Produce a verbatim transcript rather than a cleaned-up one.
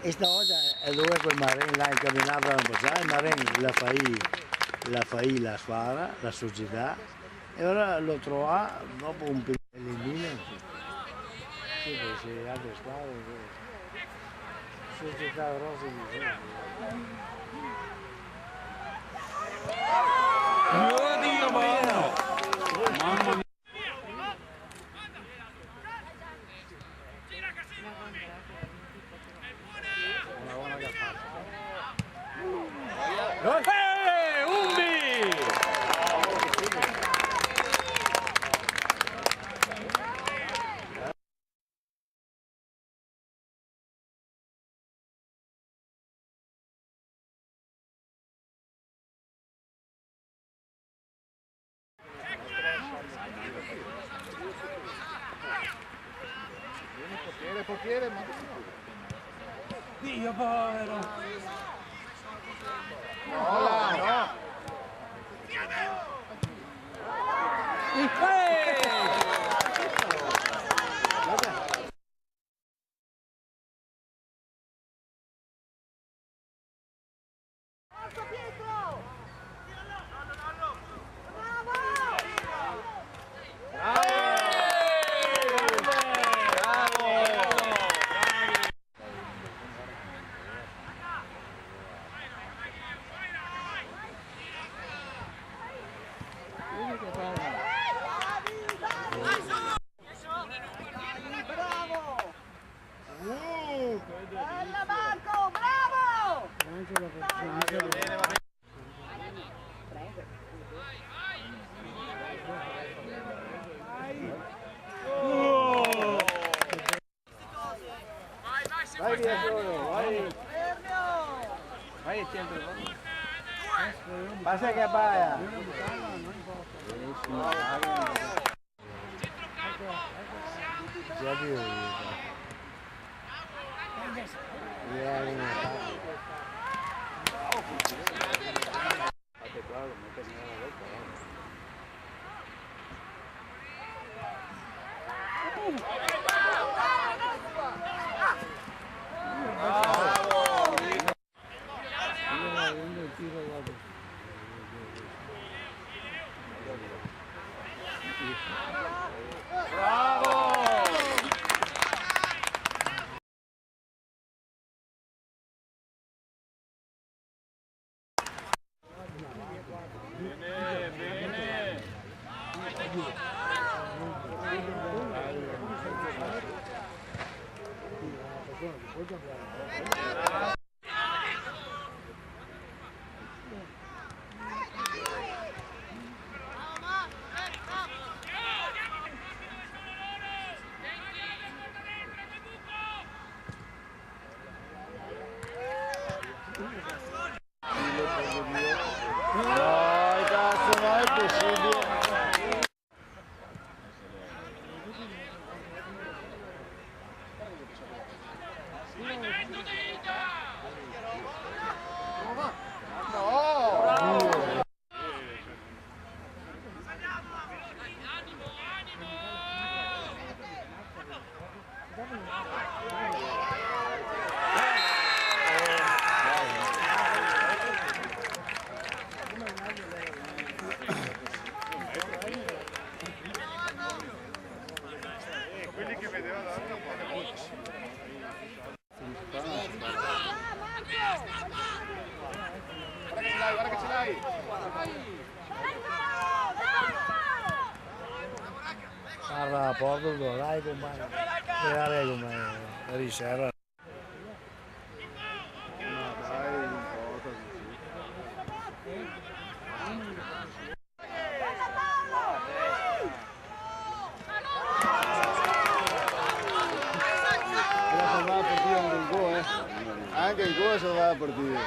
E stavolta, eh, dove quel Maren là incaminava un po' già, el Maren la fa, la fa la squadra, la società, e ora lo trova dopo un pe-, elimina. Sì, perché se altre squadre, eh, società grosse di... Oddio, mamma mia. Mamma mia. Eh, Umbi! Portiere, portiere, ma... Dio povero! No, no. Forza, Pietro! Bravo! Bravo! Bella, Marco, bravo! Vai via, solo, vai. Vai, centro, vai. Pasa che baia. Dai, cazzo, ma è possibile? Guarda che ce l'hai, guarda che ce l'hai. Parla, porta, dai, compagno. Dai, compagno. Riserva. Era salvada la partida anche in gol, eh. Anche in gol è salvada la partida.